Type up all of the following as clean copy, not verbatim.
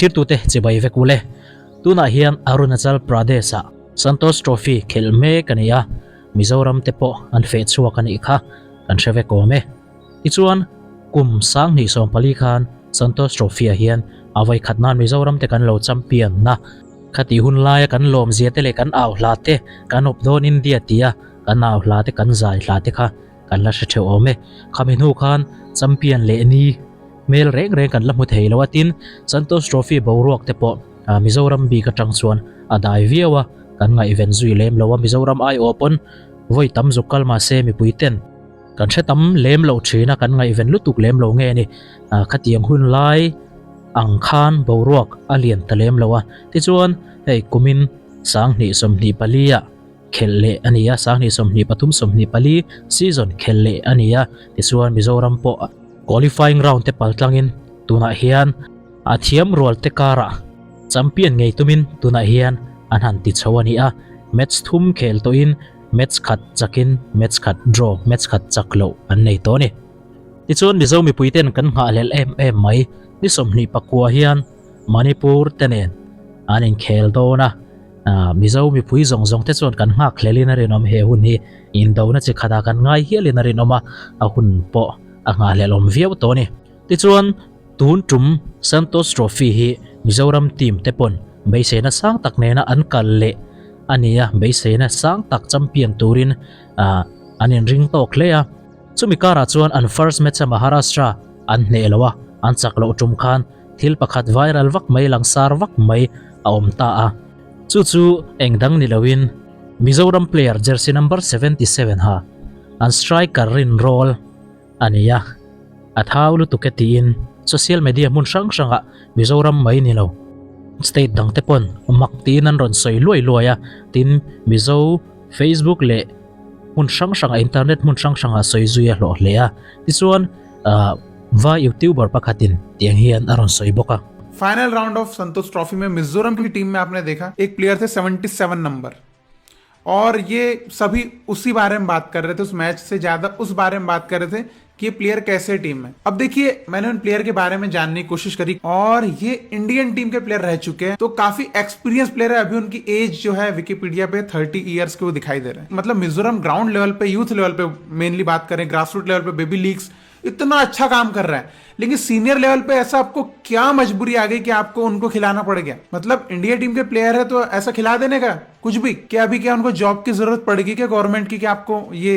Thlirtute chibai vek ule. Tunah hian Arunachal Pradesh-ah Santosh Trophy khelh mek a ni a, Mizoram te pawh an feh chhuak a nih kha kan hre vek awm e. Tichuan, kum 2014 khan Santosh Trophy-ah hian a vawi khat nan Mizoram te kan lo champion na. Khatih hun laia kan lawmzia te leh kan au hla te, kan awp dawn India tia kan au hla te kan zai hla te kha kan la hre theuh awm e. Khami hnu khan champion leh ni hmel reng reng kan la hmu thei lo a, tin Santosh Trophy boruak te pawh Mizoram bik atang chuan a dai viau a, kan ngaihven zui lem lo a, Mizoram aiawh pawn vawi tam zuk kal mahse mipui ten kan hre tam lem lo thin a, kan ngaihven lutuk lem lo nge ni, khatiang hun lai ang khan boruak a lian ta lem lo a, tichuan hei kumin 2024 ah khelh leh a ni a, 2023 24 season khelh leh a ni a, tichuan Mizoram pawh qualifying round te pal tlangin tunah hian a thiam rual te karah champion ngei tumin tunah hian an han ti chho a ni a, match thum khel tawhin match khat chakin match khat draw, match khat chak loh an nei tawh a ni. Tichuan Mizo mipui ten kan nghahhlelh em em mai ni 29 hian Manipur te nen an inkhel dawn a, Mizo mipui zawng zawng te chuan kan nghak hlelin a rinawm he hun hi indona chi khatah kan ngai hialin a rinawm a, a hun pawh a nghahhlelh awm viau tawh a ni. Tichuan tun tum Santosh Trophy hi Mizoram team te pawn beiseina sang tak nena an kal leh a ni a, beiseina sang tak champion turin an inring tawk hle a. Chumi karah chuan an first match a Maharashtra an hneh lo a, an chak loh tum khan Thil pakhat viral vak mai langsar vak mai a awm ta a, chu chu eng dang ni loin Mizoram player jersey number 77 ha an striker rin rawl a ni a, a thau lutuk e tiin social media hmun hrang hrangah Mizoram mai ni lo state dang te pawn mak tiin an rawn sawi luai luai a, tin Mizo Facebook leh hmun hrang hrangah internet hmun hrang hrangah sawi zui a hlawh hle a, tichuan ahh. Vai YouTuber pakhatin tiang hian a rawn sawi bawk a. Final round of Santosh trophy में मिजोरम की team में आपने देखा एक player थे 77 number और ये सभी उसी बारे में बात कर रहे थे, उस मैच से ज्यादा उस बारे में बात कर रहे थे कि ये प्लेयर कैसे टीम में। अब देखिए मैंने उन प्लेयर के बारे में जानने की कोशिश करी और ये इंडियन टीम के प्लेयर रह चुके हैं, तो काफी एक्सपीरियंस प्लेयर है। अभी उनकी एज जो है विकिपीडिया पे 30 ईयर्स के वो दिखाई दे रहे हैं। मतलब मिजोरम ग्राउंड लेवल पे, यूथ लेवल पे मेनली बात करें, grass root level पे बेबी लीग्स इतना अच्छा काम कर रहा है, लेकिन सीनियर लेवल पे ऐसा आपको क्या मजबूरी आ गई कि आपको उनको खिलाना पड़ गया? मतलब इंडिया टीम के प्लेयर है तो ऐसा खिला देने का कुछ भी क्या? अभी क्या उनको जॉब की जरूरत पड़ेगी क्या गवर्नमेंट की कि आपको ये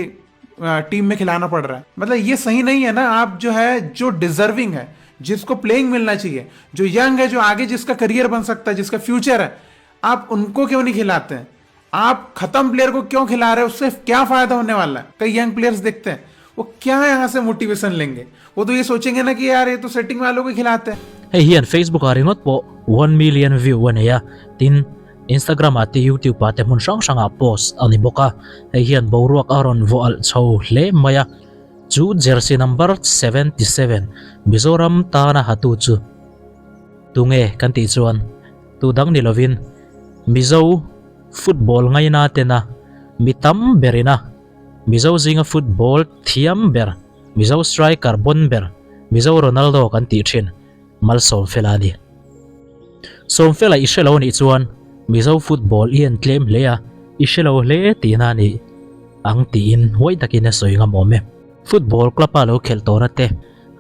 टीम में खिलाना पड़ रहा है? मतलब ये सही नहीं है ना। आप जो है जो डिजर्विंग है, जिसको प्लेइंग मिलना चाहिए, जो यंग है, जो आगे जिसका करियर बन सकता है, जिसका फ्यूचर है, आप उनको क्यों नहीं खिलाते हैं? आप खत्म प्लेयर को क्यों खिला रहे हो? उससे क्या फायदा होने वाला है? कई यंग प्लेयर्स देखते हैं वो क्या यहां से मोटिवेशन लेंगे? वो तो ये सोचेंगे ना कि यार ये तो सेटिंग वालों को खिलाते हैं। Hei hian Facebook ah ringawt pawh 1 million view a nei a, tin Instagram ah te YouTube ah te hmun hrang hrang ah post a ni bawk a, hei hian boruak a rawn vawh alh chho hle mai a, chu jersey number 77 Mizoram tana hatu chu tunge kan tih chuan tu dang ni lovin Mizo football ngaina tena mi tam berina Mizo zinga football thiam ber, Mizo striker bon ber, Mizo Ronaldo kan tih thin Malsawmfela a ni. Sawmfela i hre lo nih chuan Mizo football i en tlem hle a, i hre lo hle tihna a ni ang tiin huai takin a sawi ngam awm e. Football club a lo khelh tawhna te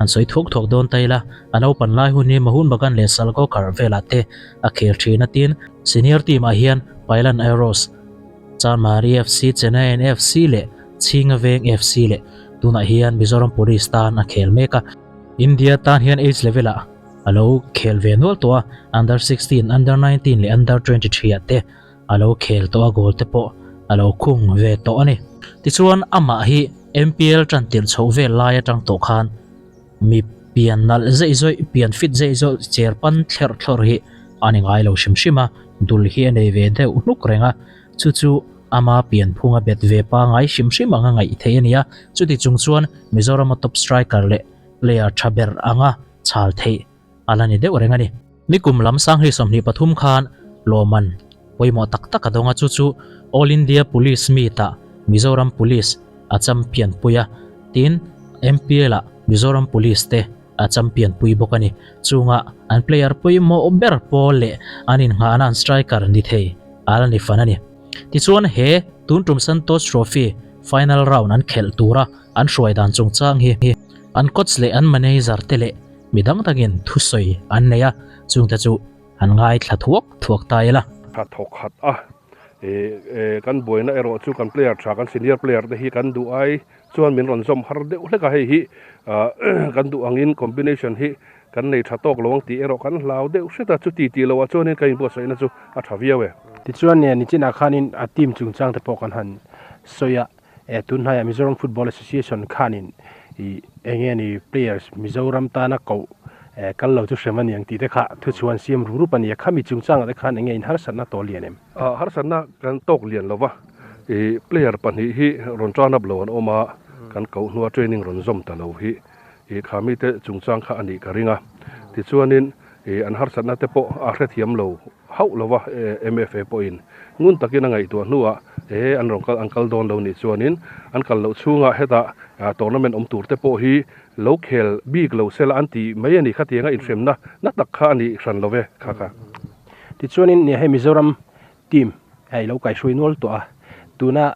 han sawi thuak thuak dawn ta ila, a naupan lai hun hi Mohun Bagan leh Salgaocar velah te a khel thin a tin senior team ah hian Pailan Arrows, Chanmari FC, Chennaiyin FC leh Chhinga Veng FC leh tunah hian Mizoram Police tan a khel mek a. India tan hian age level ah a lo khel ve nual tawh a, under 16, under 19 leh under 23 ah te a lo khel tawh a, goal te pawh a lo khung ve tawh a ni. Tichuan amah hi MPL tan tirh chhoh vel lai atang tawh khan mi pian nalh zeih zawih, pian fit zeih zawih cher pan thlerh thlawrh hi a ni ngai lo hrim hrim a, dul hi a nei ve deuh hnuk reng a, chu chu ama pian phunga bet ve pangai hrim hrim anga ngaih theih a ni a, chuti chung chuan Mizorama top striker leh player tha ber anga chhal theih a la ni deuh reng a ni. Nikum lam Sanghri 23 khan lawmman pawimawh tak tak a dawng a, chu chu All India Police Meet-ah Mizoram Police a champion pui a, tin MPL-ah Mizoram Police te. a champion pui bawk a ni. Chunga an player pawimawh ber pawl leh an innghahna an striker ni thei a la ni fan a ni. Tichuan he tun tum Santosh Trophy final round an khelh tura an hruai dan chungchang hi an coach leh an manager te leh mi dang dangin thusawi an nei a, chungte chu an ngaithla thuak thuak ta ila. Tha thawk khat a, kan buaina erawh chu kan player tha kan senior player te hi kan duh ai chuan min rawn zawm har deuh hlek a, hei hi kan duh angin combination hi kan nei tha tawk lo ang tih erawh kan hlau deuh hret a, chuti tih loh ah chuanin ka inbuatsaihna chu a tha viau e. Tichuan nichinah khanin a team chungchang te pawh kan han sawi a, tunhnaiah Mizoram Football Association khanin ih eng nge ni players Mizoram tana koh kal lo chu hrem a ni ang tih te kha thuchhuan siam rup rup a ni a, khami chungchangah te khan eng nge inharsatna tawh lian em? Harsatna kan tawk lian lo va, ih player pahnih hi rawn turn up lo an awm a, kan koh hnua training rawn zawm ta lo hi ih kha mite chungchang kha a nih ka ring a. Tichuanin ih an harsatna te pawh a hrethiam lo hauh lo va, MFA pawhin ngun takin a ngaihtuah hnuah he an rawn kal an kal dawn lo nih chuanin an kal loh chhungah hetah tournament awm tur te pawh hi lo khel bik lo sela an ti mai a ni khatianga inhremna na tak kha a nih hran lo ve kha kha. Tichuanin nia hei Mizoram team i lo kaihruai nual tawh a, tuna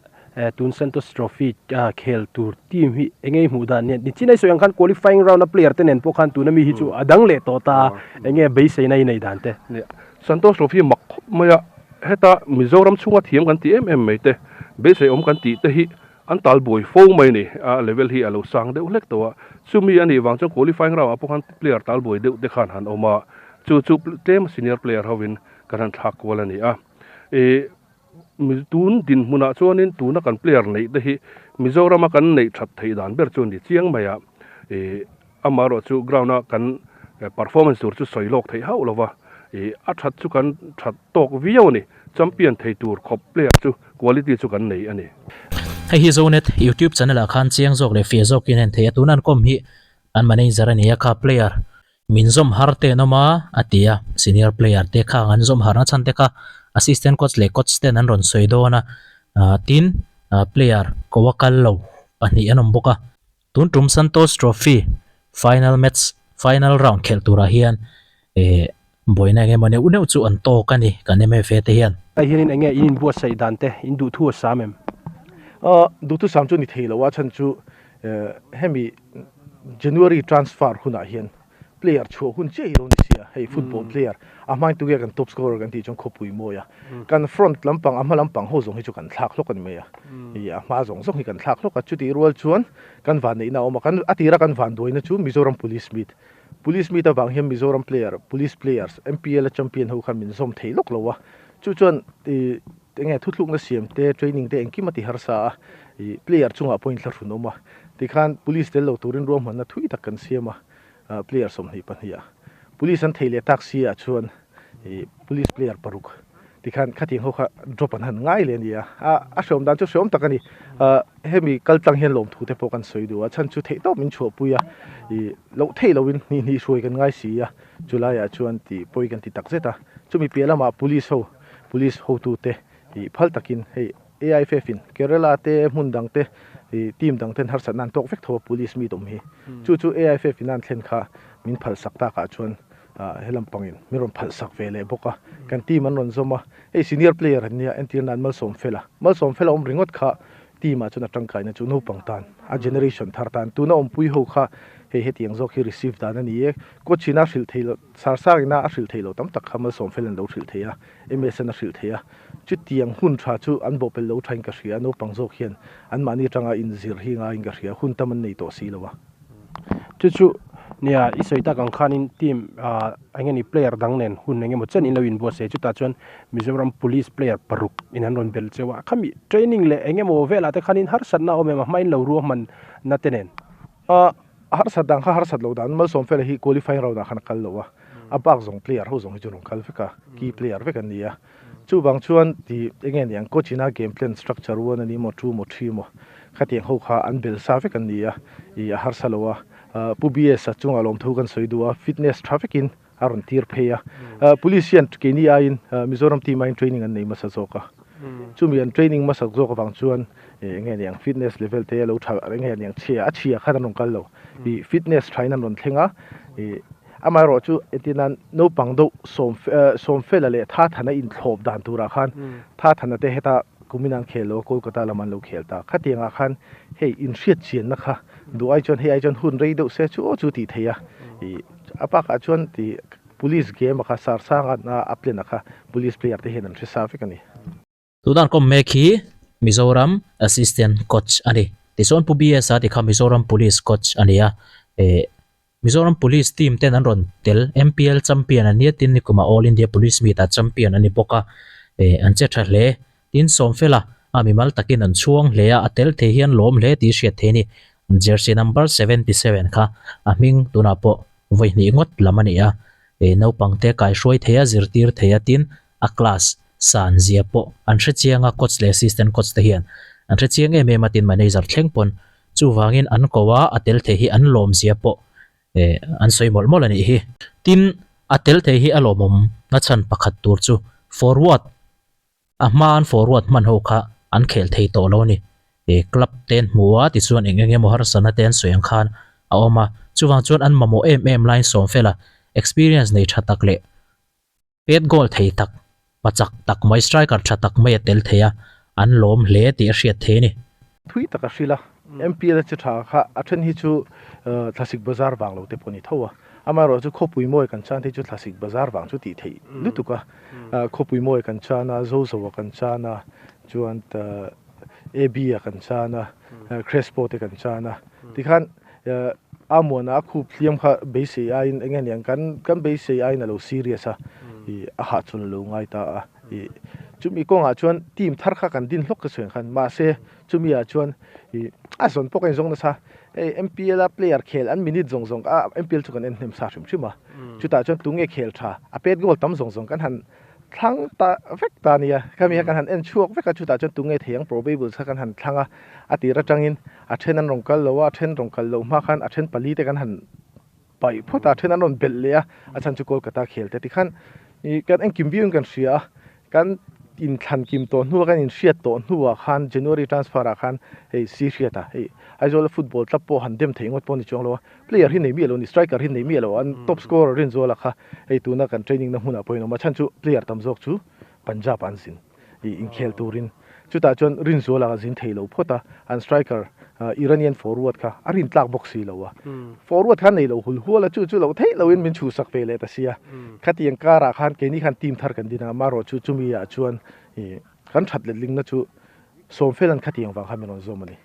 tun Santosh Trophy khel tur team hi eng nge i hmuh dan nia nichin a i sawi ang khan qualifying round a player te nen pawh khan tuna mi hi chu a dang leh tawh ta a, eng nge beiseina i nei dan te? Nia, Santosh Trophy mak khawp mai a, heta Mizoram chhunga thiam kan ti em em mai te, beisei awm kan tih te hi an tal buai fo mai a ni, a level hi a lo sang deuh hlek tawh a, chumi a nih vang chuan qualifying round ah pawh khan player tal buai deuh te khan han awm a, chu chu tlem senior player hovin kan han thlak kual a ni a, ih tun dinhmunah chuanin tuna kan player neih te hi Mizorama kan neih that theih dan ber chu a ni chiang mai a, ih amaherawh chu ground a kan performance tur chu sawi lawk theih hauh lova, ih a that chu kan that tawk viau a ni, champion thei tur khawp player chu quality chu kan nei a ni. Hei hi Zonet YouTube channel ah khan chiang zawk leh fiah zawkin a en theih a, tuna an kawm hi an manager a ni a kha player Min zawm har te an awm a, a ti a. Senior player te khang an zawm harna chhan te kha assistant coach leh coach ten an rawn sawi dawn a, tin player ko a kal lo pahnih an awm bawk a. Tun tum Santosh Trophy final match final round khelh turah hian buaina eng emaw neuh neuh chu an tawk a ni kan MFA te hian. Hei hianin eng nge in inbuatsaih dan te in duhthu a sam em? Duhthu sam chu ni thei lo a chhan chu Hemi January transfer hunah hian player chhuah hun chiah hi lo ni sia, hei football player a hmain tunge kan top scorer kan tih chuan khawpui mawi a, kan front lampang a hma lampang ho zawng hi chu kan thlak hlawk a ni mai a, ih a hma zawng zawng hi kan thlak hlawk a, chutih rual chuan kan vanneihna a awm a, kan a tira kan vanduaina chu Mizoram Police Meet, Police Meet avang hian Mizoram player Police players MPL a champion ho khan min zawm thei lawk lo a, chu chuan ih Enge thuthlukna siam te, training te engkim a ti harsa a, ih player chungah pawhin thlahrun awm a. Tikhan police tel lo turin ruahmanna thui tak kan siam a, player 22 ah. Police an thei leh tak si ah chuan ih police player paruk tikhan khatiang ho kha drop an han ngai leh a ni a. A hreawm dan chu hreawm tak a ni. Hemi kal tlang hian lawmthu te pawh kan sawi duh a, chhan chu theihtawp min chhuahpui a, ih loh theih lohin hnih hnih hruai kan ngai si a, chulaiah chuan tih pawi kan ti tak zet a. Chumi piah lamah police ho Police hotute ih phal takin hei AIFF in Kerala te hmun dang te ih team dang ten harsatna an tawk vek tho a police meet awm hi. Chu chu AIFF in a an thlen kha min phal sak takah chuan ah helam pangin min rawn phal sak ve leh bawk a. Kan team an rawn zawm a, hei senior player an nia entir nan Malsawm Fela. Malsawm Fela awm ringawt kha team ah chuan a tangkaina chu naupang tan a generation thar tan tuna awmpui ho kha hei hetiang zawk hi receive dan a ni e. Coach in a hrilh theih loh. Sarsakina a hrilh theih loh tam tak kha Malsawm Fel an lo hrilh thei a, MS an a hrilh thei a. Chutiang hun tha chu an bawhpelh lo thain ka hria, naupang zawk hian anmahni atanga inzir hi ngaiin ka hria, hun tam an nei tawh si lo a. Chu chu nia i sawi tak ang khanin team eng nge ni player dang nen hun eng emaw chen in lo inbuatsaih chutah chuan Mizoram Police player paruk in an rawn belh cheu a, khami training leh eng emaw velah te khanin harsatna a awm em a hmain lo ruahman na te nen. A harsat dan kha harsat loh dan Malsawm Fela hi qualifying round ah khan a kal lo a, a bak zawng player ho zawng hi chu an rawn kal vek a, key player vek an ni a. Chuvang chuan ti eng nge niang coach ina game plan structure one a ni maw two maw three maw khatiang ho kha an bel sa vek an ni a, ih a harsa lo a. Pu BS a chungah lawmthu kan sawi duh a, fitness tha vekin a rawn tir phei a. Police hian keini aiin Mizoram team aiin training an nei hmasa zawk a. Chumi an training hmasak zawk avang chuan eng nge niang fitness level te a lo tha eng nge niang chhia a chhia khan an rawn kal lo. Ih fitness thain an rawn thleng a, ih amaherawh chu entir nan naupang deuh sawm sawmfela leh Thathana inthlawp dan turah khan Thathana te heta kumin an khel lo a Kolkata lam an lo khel ta. Khatiangah khan hei inhriat chianna kha duh ai chuan hei ai chuan hun rei deuh se chu aw chu tih theih a, ih a bakah chuan tih Police game a kha Sarsanga na a plan a kha Police player te hian an hre sa vek a ni. Tunah an kawm mek hi Mizoram Assistant Coach a ni. Tichuan Pu BS a ti kha Mizoram Police Coach a ni a. Eh Mizoram Police team ten an rawn tel MPL champion a nia tin nikumah All India Police Meet ah champion a ni bawk a. Eh an che tha hle. Tin Sawmfela a mimal takin an chhuang hle a, a tel thei hian lawm hle tih hriat thei a ni. Jersey number 77 kha a hming tunah pawh vawi hnih ngawt lam a ni a, eh naupang te kaihruai thei a, zirtir thei a tin a class san zia pawh an hre chiang a, coach leh assistant coach te hian an hre chiang em em a tin manager thleng pawn chuvangin an ko a, a tel thei hi an lawm zia pawh eh an sawi mawlh mawlh a nih hi. Tin a tel thei hi a lawmawm nachhan pakhat tur chu forward A hma an forward hman ho kha an khel thei tawh lo a ni. He club te an hmu a, tichuan eng eng emaw harsatna te an sawi ang khan a awm a. Chuvang chuan an mamawh em em laiin Sawmfela experience nei tha tak leh pet goal thei tak, pa chak tak mai, striker tha tak mai a tel thei a, an lawm hle tih a hriat thei a ni. Thui tak a hrilh a, MPL a che tha kha a then hi chu Thlasik Bazar vang lo te pawh a ni tho a, amaherawhchu chu khawpui mawi kan chan te chu Thlasik Bazar vang chu tih theih lutuk a, khawpui mawi kan chan a, Zozo a kan chan a, chuan AB a kan chan a, Crespo te kan chan a, tikhan Amuana a khup hliam kha beisei aiin eng nge niang kan kan beisei aiin a lo serious a, ih a hahchawlh a lo ngai ta a. Ih chumi kawngah chuan team thar kha kan din hlawk ka sawi ang khan mahse chumi ah chuan ih a zawn pawh ka inzawng nasa hei M_P_L a player khel an minute zawng zawng a M_P_L chu kan en hnem sa hrim hrim a chutah chuan tunge khel tha a pet goal tam zawng zawng kan han thlang ta vek ta nia khami hian kan han en chhuak vek a chutah chuan tunge thei ang probables kha kan han thlang a a tir atangin a then an rawn kal lo a a then rawn kal loh hma khan a then pali te kan han paih phawt a, then an rawn belh leh a, a chhan chu Kolkata khel te tikhan ih kan engkim viau in kan hria a, kan inthlan kim tawh hnuah kan inhriat tawh hnuah khan January transfer ah khan hei si hriat a, hei Aizawl a football club pawh han dem theih ngawt pawh a ni chuang lo a, player hi nei miah lo a ni, striker hi nei miah lo a, an top scorer Rinzuala kha hei tuna kan training na hmunah pawhin a awm a, chhan chu player tam zawk chu Punjab ah an zin. ih inkhel turin chutah chuan Rinzuala a zin thei lo phawt a, an striker Iranian forward kha a rin tlak bawk si lo a, forward kha nei lo hul hual a, chu chu lo theih loin min chhuhsak ve leh ta sia, khatiang karah khan keini khan team thar kan din a, amaherawh chu chumi ah chuan ih kan that letlingna chu Sawmfela'n khatiang vang khan min rawn zawm a ni,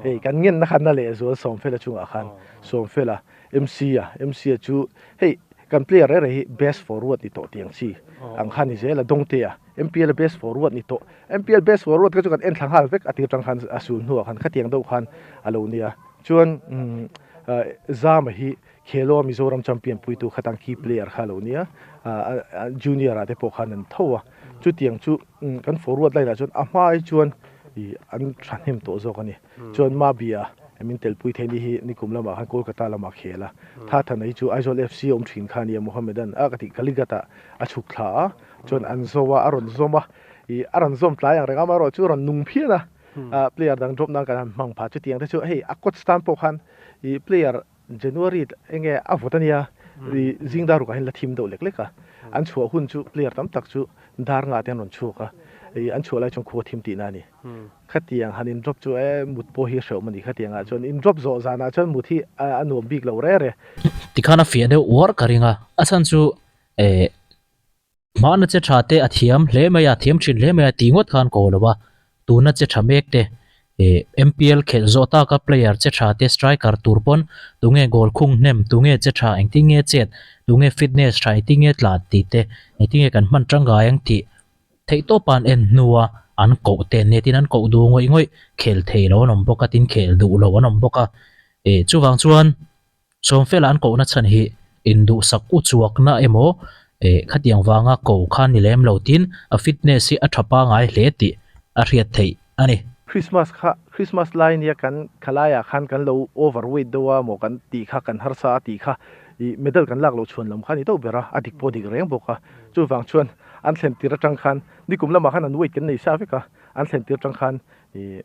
hei kan ngenna khan na lehzual Sawmfela chungah khan Sawmfela MC a, MC a chu hei kan player reng reng hi best forward ni tawh tiang chi ang kha ni zel a, Dawngte a. MPL best forward ni tawh. MPL best forward kha chu kan en thla nghal vek a tir tang khan a sul hnuah khan khatiang deuh khan a lo nia. Chuan Zama hi Khelo Mizoram champion puitu khatang key player kha a lo nia. Junior ah te pawh khan an tho a. Chutiang chu kan forward line ah chuan a hma ai chuan an thahnem tawh zawk a ni. Chuan Mabia min telpui thei ni hi nikum lamah khan Kolkata lamah khel a. Thathana hi chu Aizawl FC a awm thin kha a nia Mohammedan a ka tih Kalighat ah a chhuk thla a. Chuan an zo a, a rawn zawm a, ih a rawn zawm tlai ang reng a, amaherawh chu a rawn nung phian a, ah player dang drop nan kan han hmang phah chutiang te chu hei a coach tan pawh khan ih player January eng nge a vawt a nia, ih zing dar rukah hian la thim deuh lek lek a, an chhuah hun chu player tam tak chu dar ngah te an rawn chhuak a, ih an chhuah lai chuan khua thim tihna a ni. Khatiang han in drop chu e mut pawh hi hrehawm a ni khatiang ah chuan in drop zawh zanah chuan mut hi a nuam bik lo re re. Tikhan a fiah deuh uar ka ring a, a chhan chu eh Hmana che tha te a thiam hle mai a, thiam thin hle mai a tih ngawt khan ko lo a, tuna che tha mek te eh MPL khelh zawh taka player che tha te striker tur pawn tunge goal khung hnem, tunge che tha engtin nge chet, tunge fitness tha engtin nge tlan tih te engtin nge kan hman tangkai ang tih theih tawpa an en hnua an koh te net in an koh duh ngawih ngawih khel thei lo an awm bawk a tin khel duh lo an awm bawk a eh chuvang chuan Sawmfela an kohna chhan hi induhsak u chuakna emaw eh khatiang vanga ko kha ni lem lo tin a fitness hi a tha pangai hle tih a hriat theih a ni. Christmas kha Christmas lai nia kan khalaiah khan kan lo over weight deuh a maw kan tih kha kan harsa a tih kha ih medal kan lak loh chhuan lam kha a ni deuh ber a, a dik pawh a dik reng bawk a. Chuvang chuan an thlen tir atang khan nikum lamah khan an weight kan nei sa vek a, an thlen tir atang khan ih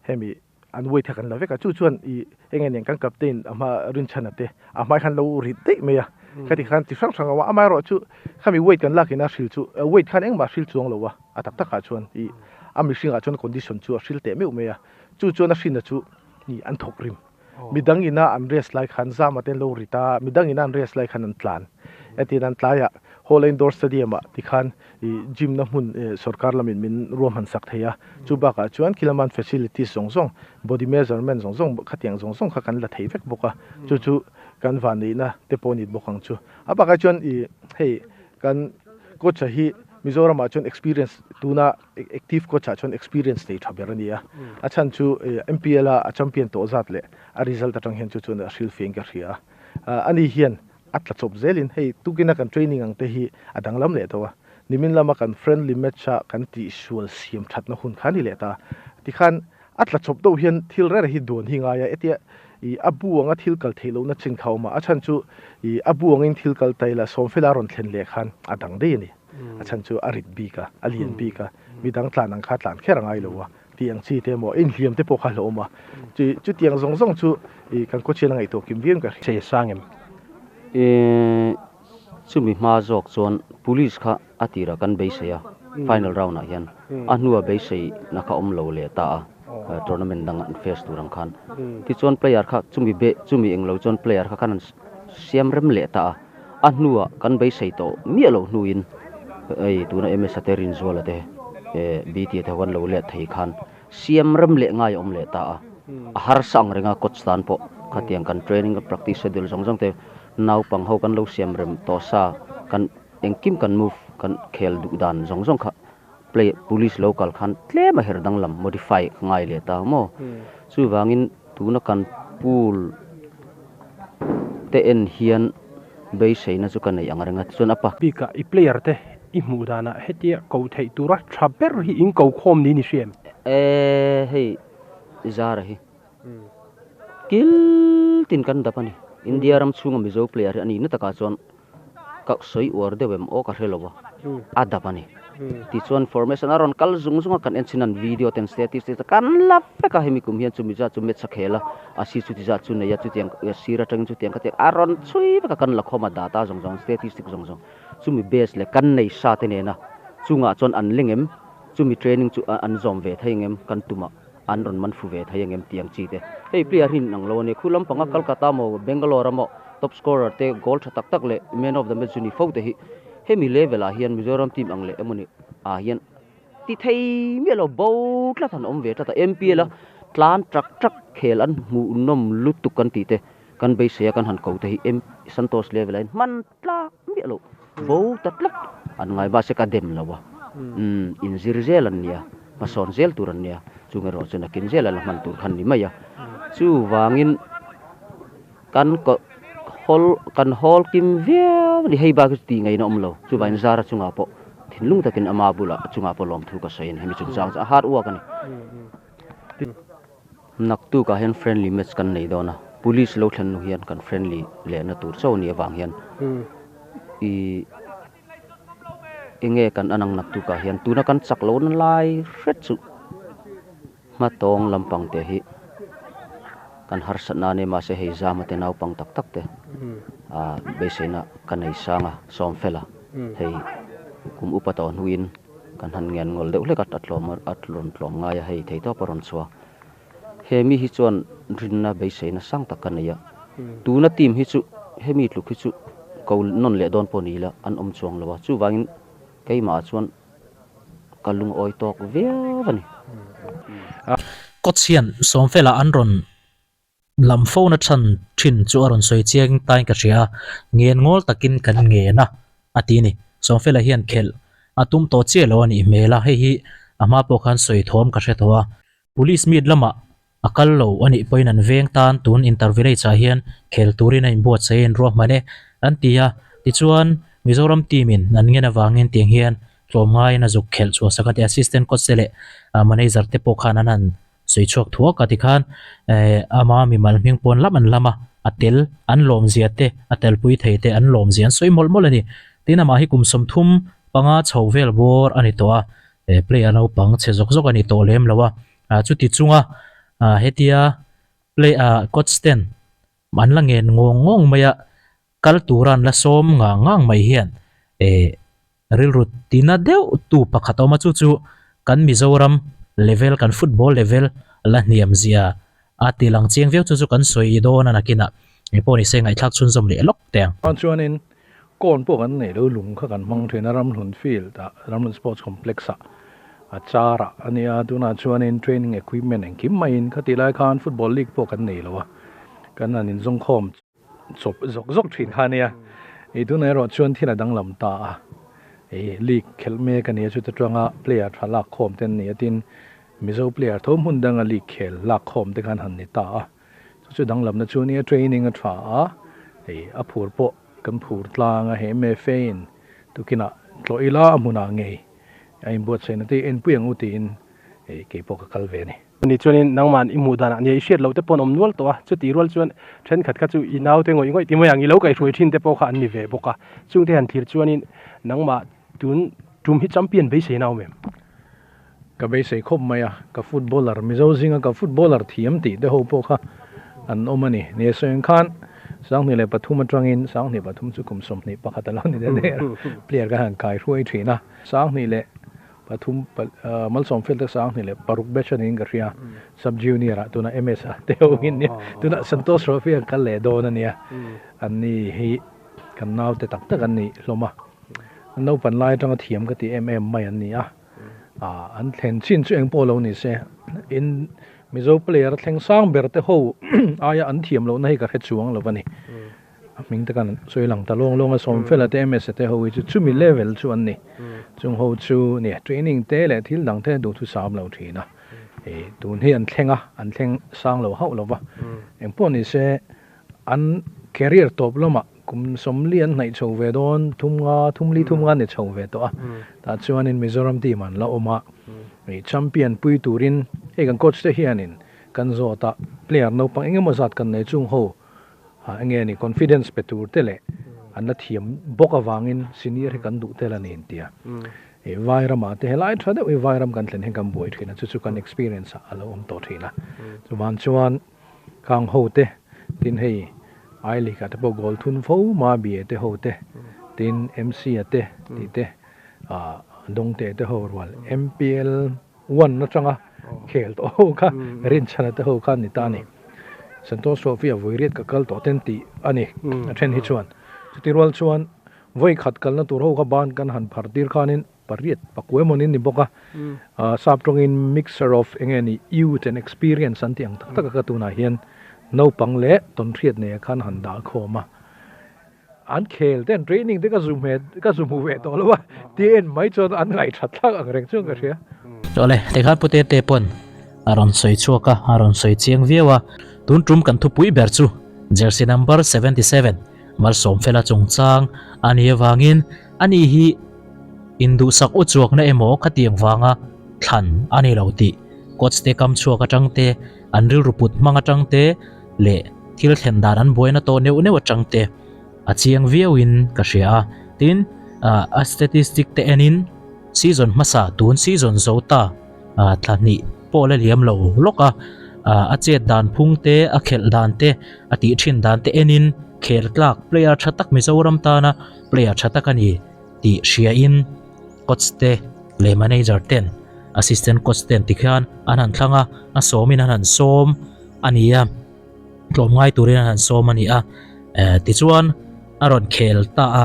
hemi an weight kha kan la vek a. Chu chuan ih eng eng kan captain a hma Rinchhana te a hmai khan lo rit daih mai a, khati khan ti hrang hrang a awm a, amaherawhchu khami weight kan lakin a hril chu weight khan engmah a hril chuang lo a. A tak takah chuan ih a mihringah chuan condition chu a hril teh meuh mai a, chu chuan a hrinna chu ih an thawk rim. Midang ina an rest lai khan zama te an lo rit a, midang ina an rest lai khan an tlan. Hetiang an tlaiah Hall Indoor Stadium ah tikhan ih gym na hmun ih sorkar lamin min ruahman sak thei a, chu bakah chuan khilaman facilities zawng zawng, body measurement zawng zawng khatiang zawng zawng kha kan la thei vek bawk a, chu chu kan vanneihna te pawh a ni bawk ang chu. A bakah chuan ih hei Kan coach-a hi Mizoramah chuan experience tuna active coach-ah chuan experience nei tha ber a ni a. A chhan chu MPL-a a champion tawh zat leh a result atang hian chu chuan a hrilhfiahin ka hria a. Ani hian a tla chawp zelin hei tukina kan training ang te hi a danglam leh tawh a. Nimin lama kan friendly match-a kan tihsual siam thatna hun kha a ni leh ta. Tikhan A tla chawp deuh hian thil rere hi duan hi ngai a, hetia ih a bu anga thil kal theih lohna chin kha a awm a, a chhan chu ih a bu angin thil kal ta ila Sawmfela rawn thlen leh khan a dang daih a ni. A chhan chu a rit bik a, a lian bik a, midang tlan ang kha tlan kher a ngai lo a tih ang chi te emaw inhliam te pawh kha hlauhawm a, chi chutiang zawng zawng chu ih kan khawchhian a ngaihtuah kim viau in ka hria. Che sang em? Ih chumi hma zawk chuan police kha A tirah kan beisei a, final round ah hian a hnua beisei na kha awm lo leh ta a, tournament dang an face tur ang khan. Tichuan player kha chumi be chumi englo chuan player kha khan an siam rem leh ta a, a hnua kan beisei tawh miah loh hnuin hei tuna MS-a te Rinzuala te BT-a te ho an lo let thei khan siam rem leh ngai a awm leh ta a, a harsa ang renga coach tan pawh khatiang kan training practice schedule zawng zawng te naupang ho kan lo siam rem tawh sa kan Engkim kan move kan khel duh dan zawng zawng kha play police lo kal khan tlem a her danglam modify ka ngai leh ta maw. Chuvangin tuna kan pool te en hian beiseina chu ka nei ang reng a tichuan a pa. Bikah i player te i hmuh danah hetia ko theih tura tha ber hi in ko khawm niin i hria em? E hei Zara hi kil tin kan dap a ni. India ram chhunga Mizo player hi a ni na takah chuan Ka sawi uar deuh em aw ka hre lo a, a dap a ni. Tichuan formation a rawn kal zung zung a, kan en chin an video ten statistics te kan la vek a, hemi kum hian chumi zat chu match a khel a, a si chuti zat chu nei a, chutiang sir atangin chutiang kha tiang a rawn chhui vek a, kan la khawm a data zawng zawng statistics zawng zawng chumi base leh kan nei sa te nena chungah chuan an leng em, chumi training chu an zawm ve thei ang em kan tumah an rawn man fu ve thei ang em tih ang chi te. Hei player hi in ang lo a ni. Khu lampanga Kolkata maw Bangalore a maw top scorer te goal tha tak tak leh man of the match chu ni fo te hi hemi level ah hian Mizoram team ang leh emawni ah hian ti thei miah lo bo tlat han awm ve tlat a. MPL a tlan trak trak khel an hmuh nawm lutuk kan tih te kan beisei a kan han ko te hi Santosh level ah hian hman tlak miah lo bo ta tlat an ngai mahse ka dem lo a umm inzir zel an nia hmasawn zel tur an nia chung erawh chuan a kin zel a la hman tur khan ni mai a chuvangin kan ko hawl kan hawl kim viau a ni hei bak hi chu tih ngaihna awm lo chuvangin zara chungah pawh thinlung takin ama bulah chungah pawh lawmthu ka sawi a ni hemi chungchang chu a hard work a ni. Naktukah hian friendly match kan nei dawn a, police lo thlen hnu hian kan friendly lehna tur chauh a nih avang hian i enge kan an ang naktukah hian tuna kan chak lohna lai hret chu hmatawng lampang te hi kan harsatna a nia mahse hei zama te naupang tak tak te ah beiseina ka nei sang a sawm fel a hei kum upa tawh hnuin. Kan han ngen ngawl deuh hlek a, a tlawm a rawn tlawm ngai a, hei thei tawp a rawn chhuak. He mi hi chuan rinna beiseina sang tak ka nei a, tuna team hi chu hemi tluk hi chu ko nawn leh dawn pawh ni ila an awm chuang lo a, chuvangin keimahah chuan ka lungawi tawk viau a ni. Coach hian Sawmfela an rawn lam fo na chhan thin chu a rawn sawi chiang tain ka hria a, ngen ngawl takin kan ngen a, a ti a ni. Sawmfela hian khelh a tum tawh chiah lo a nih hmel a, hei hi a hma pawh khan sawi thawm ka hre tawh a. Police meet lamah a kal lo a nih pawhin an veng tan tun Intervillage ah hian khel turin a inbuatsaih a inruahman e an ti a, tichuan Mizoram team in an ngen avangin tiang hian. Tlawmngaiin a zuk khelh chhuah sak a ti. Assistant coach te leh manager te pawh khan an han sawi chhuak thuak a tikhan ama mimal hming pawn lam an lam a, a tel an lawmzia te, a telpui thei te an lawmzia an sawi mawlh mawlh a ni. Tin amah hi kum 35 chho vel bawr a ni tawh a, player naupang chhe zawk zawk a ni tawh lem lo a, chuti chunga hetia play coach ten an la ngen ngawng ngawng mai a, kal tura an la sawm ngang ngang mai hian Rilru tina deuh tu pakhat a awm a, chu chu kan Mizoram level, kan football level la hniam zia a ti lang chiang viau, chu chu kan sawi dawn a nakinah eng pawh ni se ngaihthlak chhunzawm leh lawk teh ang. Chuan chuanin kawn pawh kan nei lo, lung kha kan hmang thin a, Ramhlun field ah, Ramhlun Sports Complex ah a char ah a nia, tunah chuanin training equipment engkim maiin khatih lai khan football league pawh kan nei lo a, kan han inzawngkhawm. Chawp zawk zawk thin kha ania. Ei tunah erawh chuan thil a danglam ta a. Ei league khelh mek a nia chuta tanga player tha lak khawm te an ni a tin Mizo player tho hmun danga league khel lak khawm te khan han ni ta a. Chu chu danglamna chu ania training a tha a. Ei a phur pawh kan phur tlang a he MFA in tukinah tlawh ila a hmunah ngei a inbuatsaihna te hi enpui ang u tiin ei keipawh ka kal ve a ni. Ni chuanin nangman i hmuh danah nia i hriat loh te pawh an awm nual tawh a, chutih rual chuan thenkhat kha chu i naute ngawih ngawih ti mai ang i lo kaihhruai thin te pawh kha an ni ve bawk a, chungte han thlir chuanin nangmah tun tum hi champion beisei na awm em? Ka beisei khawp mai a, ka footballer Mizo zinga ka footballer thiam tih te ho pawh kha an awm a ni. Ni sawi ang khan 2003 atangin 23 chu kum 21 a lo ni der der player kan han kaihruai thin a, 2 leh Pathum malsawm fel te 26 batch a niin ka hria sub junior ah tuna MS ah te ho in nia tuna Santosh Trophy an kal leh dawn a nia an ni hi kan nau te tak tak an ni hlawm a an naupan lai atanga thiam ka ti em em mai an ni a an thlen chin chu eng pawh lo ni se in Mizo player thleng sang ber te ho aia an thiam lohna hi ka hre chuang lo a ni. A hming te khan sawi lang ta lawng lawng a, Sawmfela te MS te ho hi chu chumi level chu an ni. Chung ho chu nia training te leh thil dang te duhthusam lo thin a. Ih tun hi an thleng a, an thleng sang lo hauh lo va. Engpawh ni se an career tawp lamah kum 40 an hnaih chho ve dawn, thum nga, thum li thum nga ni chho ve tawh a. Tah chuanin Mizoram team an la awm a. Ih champion pui turin hei kan coach te hianin kan zawt a, player naupang eng emaw zat kan nei chung ho Enge ni confidence pe tur te leh an la thiam bawk avangin senior hi kan duh tel a ni an ti a. Ih Vairamah te helai tha deuh hi Vairam kan thlen hian kan buai thin a, chu chu kan experience ah a lo awm tawh thin a. Chuvan chuan khang ho te tin hei I League ah te pawh goal thun fo ma bia te ho te tin MC a te tih te ah Dawngte te ho rual MPL one atanga khel tawh ho kha rinchhana te ho kha an ni ta a ni. Santosh Trophy a vawi riat ka kal tawh ten tih a ni a then hi chuan. Chuti rual chuan vawi khat kalna tur ho kha ban kan han phar tir khanin pariat pakua emaw ni bawk a. Sap tawngin mixture of enge ni youth and experience an tih ang tak tak a ka tunah hian naupang leh tawnhriat nei khan han dah khawm a. An khel te an training te ka zu hme ka zu hmu ve tawh lo a ti en mai chuan an ngaih that thlak ang reng chuan ka hria. Awle, tikhan Pu Tete pawn a rawn sawi chhuak a, a rawn sawi chiang viau a. Tun tum kan thupui ber chu jersey number 77 Malsawmfela chungchang a nih avangin ani hi induhsak u chuakna emaw khatiang vanga thlan a ni lo tih coach te kam chhuak atang te, an rilru put hmang atang te leh thil thlen dan an buaina tawh neuh neuh atang te a chiang viau in ka hria a. Tin, a statistic te enin season hmasa tun season zo ta thla hnih pawh la liam lo lawk a, a chet dan phung te, a khelh dan te, a tih thin dan te enin khel tlak player tha tak Mizoram tana player tha tak a ni tih hria in coach te leh manager ten assistant coach ten tikhian an han thlang a, a sawmin an han sawm a ni a, tlawmngai turin an han sawm a ni a, tichuan a rawn khel ta a,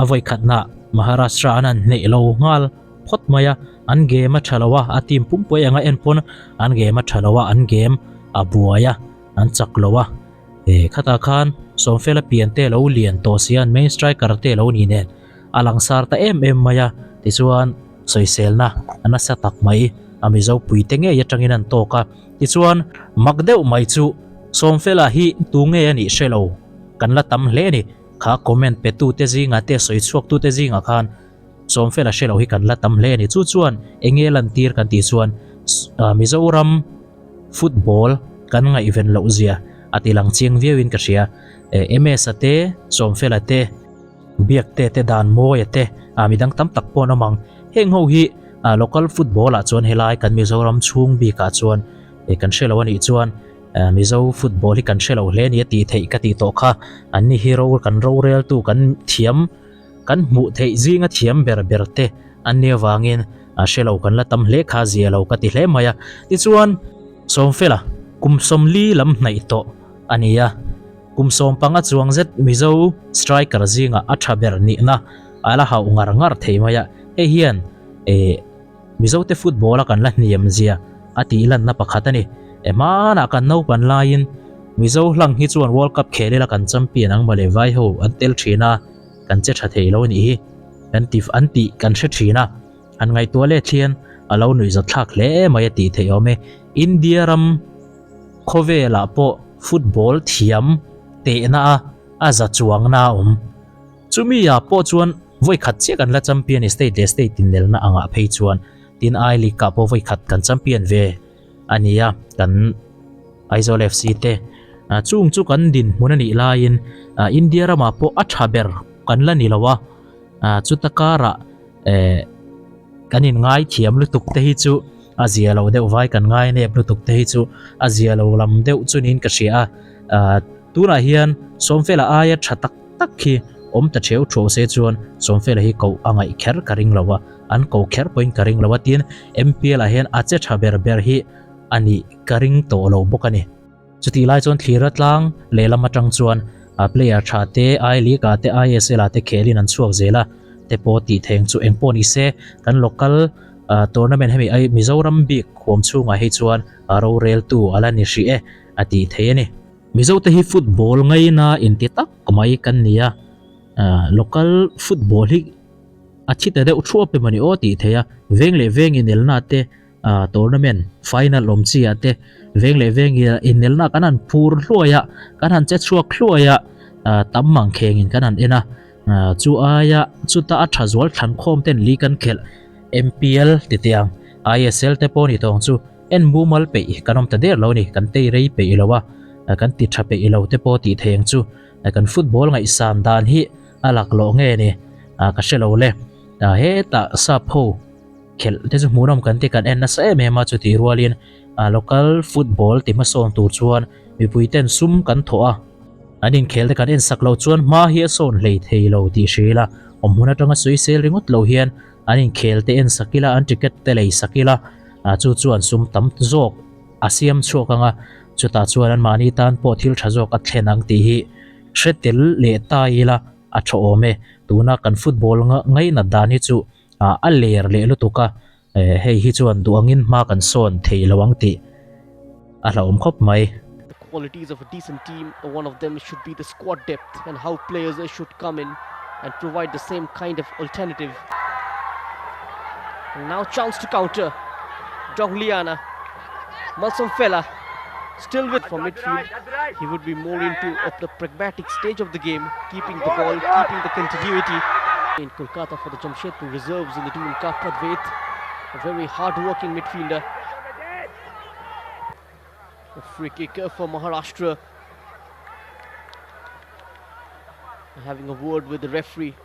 a vawikhatna Maharashtra an han hneih lo nghal phawt mai a, an game a tha lo a, a team pumpui anga en pawn an game a tha lo a, an game a buai a, an chak lo a, khatah khan Sawmfela pian te lo lian tawh si a, an main striker te lo ni nen a langsar ta em em mai a, tichuan sawiselna a nasa tak mai a Mizo puite ngei atangin an tawk a. Tichuan, mak deuh mai chu Sawmfela hi tu nge a nih hre lo, kan la tam hle a ni. Kha comment petute zingah te sawi chhuaktute zingah khan Sawmfela hre lo hi kan la tam hle a ni. Chu chuan eng nge lantir kan tih chuan Mizoram football kan ngaihven loh zia a ti lang chiang viau in ka hria. MS-a te, Sawmfela te, Biakte te, Danmawia te, midang tam tak pawh an awm ang. Heng ho hi local football ah chuan helai kan Mizoram chhung bikah chuan kan hre lo a nih chuan Mizo football hi kan hre lo hle a ni a tih theih ka tih tawh kha. An ni hi ro kan roreltu kan thiam kan hmuh theih zinga thiam ber ber te an nih avangin a hre lo kan la tam hle kha zia lo ka ti hle mai a. Tichuan Sawmfela kum sawmli lam hnaih tawh a ni a, kum sawmpanga chuang zet Mizo striker zingah a tha ber nihna a la hauh ngar ngar thei mai a, hei hian eh Mizote football a kan la hniam zia a tih lanna pakhat a ni. E hmanah kan naupan laiin Mizo hlang hi chuan World Cup khel ila kan champion ang mawle vai ho an tel thin a, kan che tha thei lo a nih hi kan ti an tih kan hre thin a. Han ngaihtuah let hian a lo nuihzat thlak hle mai a tih theih awm e. India ram khawvelah pawh football thiam tehna a a za chuangna a awm. Chumi ah pawh chuan vawi khat chiah kan la champion i state leh state inelna angah phei chuan tin I League ah pawh vawi khat kan champion ve a ni a kan Aizawl FC te chung chu kan dinhmun a nih laiin India ramah pawh a tha ber kan la ni lo a chuta karah eh kan in ngai thiam lutuk te hi chu a zia lo deuh vai kan ngai nep lutuk te hi chu a zia lo lam deuh chu niin ka hria a tunah hian Sawmfela aia tha tak tak hi awm ta theu thuau se chuan Sawmfela hi koh a ngaih kher ka ring lo a, an ko kher pawhin ka ring lo a, tin MPL ah hian a che tha ber ber hi a nih ka ring tawh lo bawk a ni. Chutih lai chuan thlira tlang lehlam atang chuan a player tha te I League ah te ISL ah te khelin an chhuak zel a, te pawh tih theng chu eng pawh ni se kan local tournament hemi ai Mizoram bik huam chhungah hi chuan roreltu a la ni hrih e a tih thei a ni. Mizo te hi football ngaina inti tak mai kan ni a, local football hi a thi ta deuh thuap em a ni aw tih theih a, veng leh veng inelna te tournament final awm chi ah te veng leh veng inelna kan han phur hluai a, kan han che chhuak hluai a, tam mang khengin kan han en a, chu aia chuta a tha zual thlan khawm ten li kan khelh MPL ti tiang ISL te pawh ni tawng chu. En mumal peih kan awm ta der lo a ni, kan tei rei peih lo a, kan ti tha peih lo te pawh tih thei ang chu. Kan football ngaihsan dan hi a laklawh nge ni ka hre lo le. Hetah sap ho khelh te chu hmuhnawm kan ti kan en nasa em em a, chutih rualin local football ti hmasawn tur chuan mipui ten sum kan thawh a, an inkhel te kan en sak lo chuan hma hi a sawn hlei thei lo tih hria ila, awm hmun atanga sawisel ringawt lo hian an inkhel te en sak ila, an ticket te lei sak ila, chu chuan sum tam zawk a siam chhuak ang a, chutah chuan anmahni tan pawh thil tha zawk a thlen ang tih hi hre tel leh ta ila a tha awm e. Tuna kan football ngainat dan hi chu a ler leh lutuk a, hei hi chuan duh angin hma kan sawn thei lo ang tih a hlauhawm khawp mai. The qualities of a decent team, one of them should be the squad depth and how players should come in and provide the same kind of alternative. And now chance to counter. Dongliana, Malsum Fella, still with from midfield. He would be more into of the pragmatic stage of the game, keeping the ball, keeping the continuity. In Kolkata for the Jamshedpur reserves in the Doon Cup, Advait, a very hard-working midfielder. A free kick for Maharashtra. Having a word with the referee.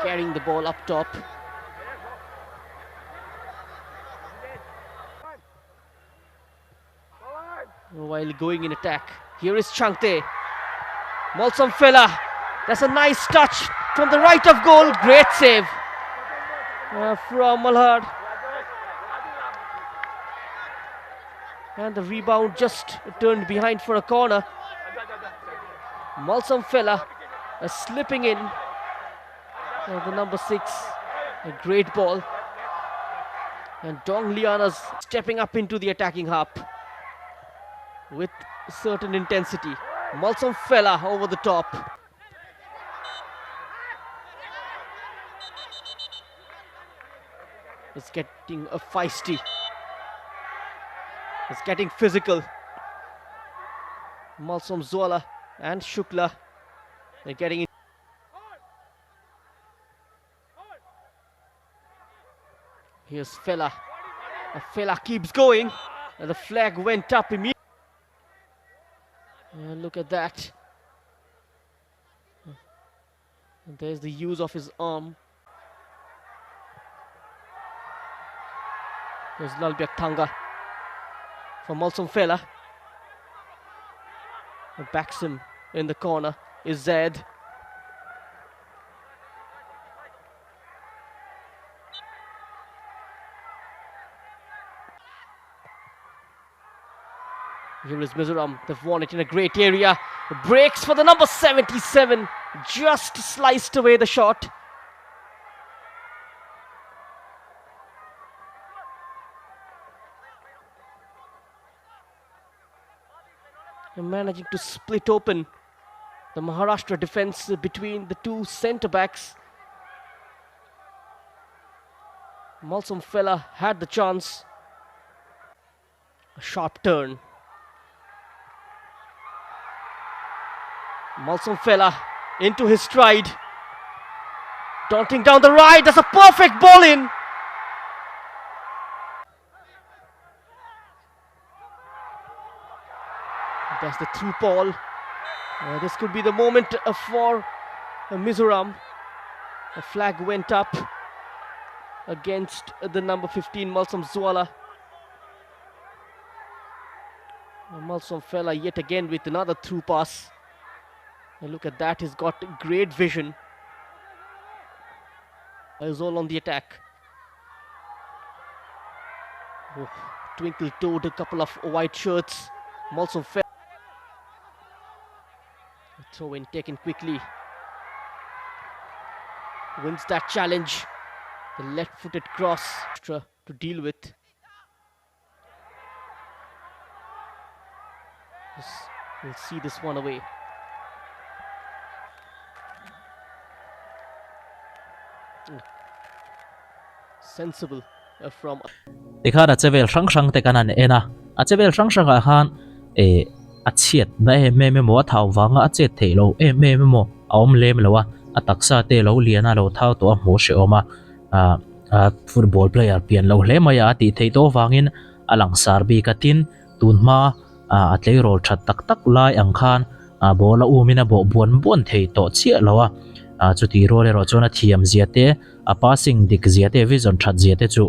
Carrying the ball up top. While going in attack. Here is Changte. Malsum Fella. That's a nice touch from the right of goal. Great save from Malhar. And the rebound just turned behind for a corner. Malsum Fella slipping in. The number 6, a great ball. And Dong Liana's stepping up into the attacking half with certain intensity. Malsum Fella over the top. It's getting a feisty. It's getting physical. Malsum Zola and Shukla, they're getting in. Here's Fela. Fela keeps going. And the flag went up immediately. And look at that. And there's the use of his arm. There's Lalbiakthanga for Malsawm Fela. And backs him in the corner is Zed. Here is Mizoram. They've won it in a great area. Breaks for the number 77. Just sliced away the shot. And managing to split open the Maharashtra defense between the two centre backs. Malsawm Fela had the chance. A sharp turn. Malsawm Fela into his stride. Daunting down the right. That's a perfect ball in. That's the through ball. This could be the moment for Mizoram. A flag went up against the number 15, Malsawmzuala. Malsawm Fela yet again with another through pass. And look at that, he's got great vision. He's all on the attack. Oh, twinkle-toed a couple of white shirts. Malsawm Fela. Throw in taken quickly. Wins that challenge. The left-footed cross to deal with. We'll see this one away. Sensible from. Tikhan a chevel hrang hrang te kan han en a, a chevel hrang hrang ah khan eh a chhiat na em em emaw a thau vanga a chet theih loh em em emaw a awm lem lo a, a taksa te lo lian a lo thau tawh a hmuh hrehawm a, ah ah football player pian lo hle mai a a tih theih tawh avangin a langsar bik a tin tun hma ah a tleirawl that tak tak lai ang khan ah ball a umin a bawh buan buan thei tawh chiah lo a, ah chutih rual erawh chuan a thiam zia te a passing dik zia te vision that zia te chu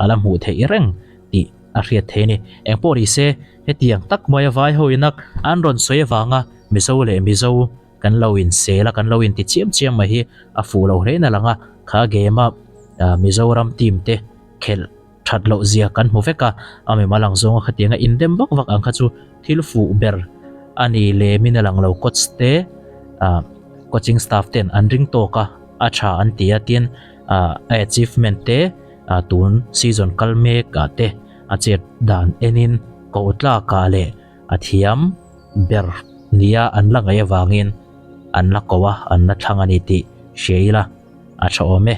a la hmuh theih reng tih a hriat thei a ni. Engpawh ni se, hetiang tak maia vai ho inak an rawn sawi avanga Mizo leh Mizo kan lo insel a, kan lo inti chiam chiam mai hi a fuh lo hlein a lang a, kha game a Mizoram team te khelh that loh zia kan hmu vek a, a mimal ang zawnga khatianga indem vak vak ang kha chu thil fuh ber a ni lemin a lang lo coach te coaching staff ten an ring tawk a, a tha an ti a tin a achievement te tun season kal mek ah te a chet dan enin koh tlak ah leh a thiam ber nia an la ngaih avangin an la ko a, an la thlang a ni tih hria ila a tha awm e.